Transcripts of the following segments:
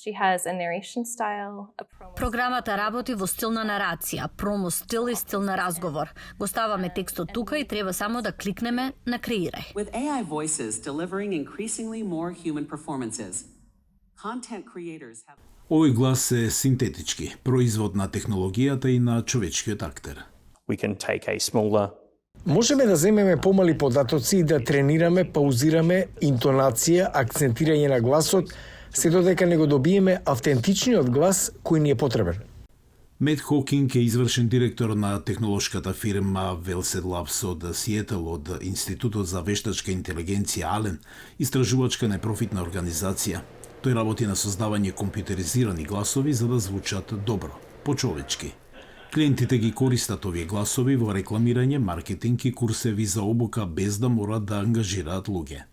She has a narration style, a promo Програмата работи во стил на нарација, промо стил и стил на разговор. Го ставаме текстот тука и треба само да кликнеме на креирај. With AI voices delivering increasingly more human performances, content creators have... Овој глас е синтетички, производ на технологијата и на човечкиот актер. We can take a smaller Можеме да земеме помали податоци и да тренираме, паузираме, интонација, акцентирање на гласот, се додека не го добиеме автентичниот глас кој ни е потребен. Мет Хокинг е извршен директор на технолошката фирма Velset Labs од Сиетл од Институтот за вештачка интелигенција Ален, истражувачка непрофитна организација. Тој работи на создавање компјутеризирани гласови за да звучат добро, почовечки. Клиентите ги користат овие гласови во рекламирање, маркетинг и курсеви за обука без да морат да ангажираат луѓе.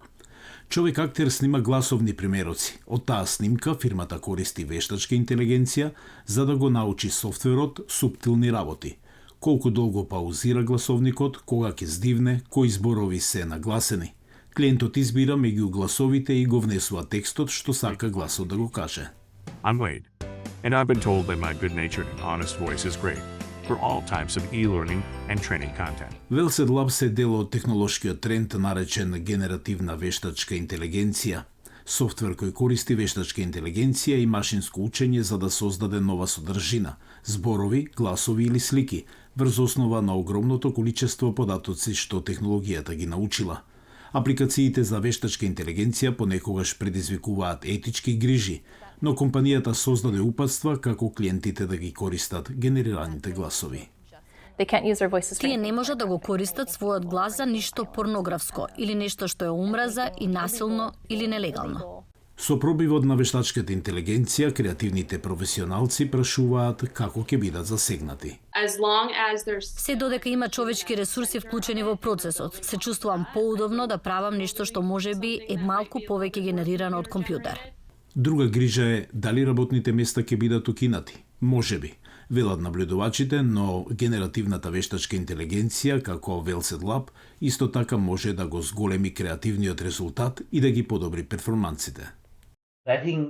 Човек актер снима гласовни примероци. Од таа снимка фирмата користи вештачка интелигенција за да го научи софтверот суптилни работи. Колку долго паузира гласовникот, кога ќе здивне, кои зборови се нагласени. Клиентот избира меѓу гласовите и го внесува текстот што сака гласот да го каже. I'm Wade, and I've been told that my good-natured and honest voice is great for all types of e-learning and training content. Velset Labs е дел од технолошкиот тренд наречен генеративна вештачка интелигенција, софтвер кој користи вештачка интелигенција и машинско учење за да создаде нова содржина, зборови, гласови или слики, врз основа на огромното количество податоци што технологијата ги научила. Апликациите за вештачка интелигенција понекогаш предизвикуваат етички грижи, но компанијата создаде упатства како клиентите да ги користат генерираните гласови. They can't use their voices. Тие не можат да го користат својот глас за ништо порнографско или нешто што е омраза и насилно или нелегално. Со пробивот на вештачката интелигенција, креативните професионалци прашуваат како ќе бидат засегнати. Се додека има човечки ресурси вклучени во процесот, се чувствувам поудобно да правам нешто што можеби е малку повеќе генерирано од компјутер. Друга грижа е дали работните места ќе бидат укинати. Можеби, велат наблюдувачите, но генеративната вештачка интелигенција, како Velset Lab, исто така може да го зголеми креативниот резултат и да ги подобри перформансите. I think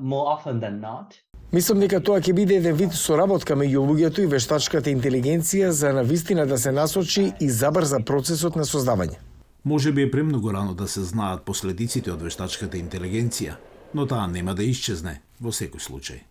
more often than not, Мислам дека тоа ќе биде еден вид соработка меѓу луѓето и вештачката интелигенција за навистина да се насочи и забрза процесот на создавање. Може би е премногу рано да се знаат последиците од вештачката интелигенција, но таа нема да исчезне во секој случај.